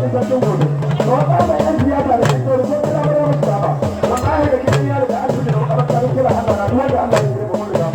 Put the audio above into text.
Bakin sarkin gobe. To ba mai yan siyasa da yan tsoro ko kana wani wasu ba. Wallahi da gidan yaro da asibiti da makabarta duk kula Allah na duk wanda Allah ya yi ba mun riga.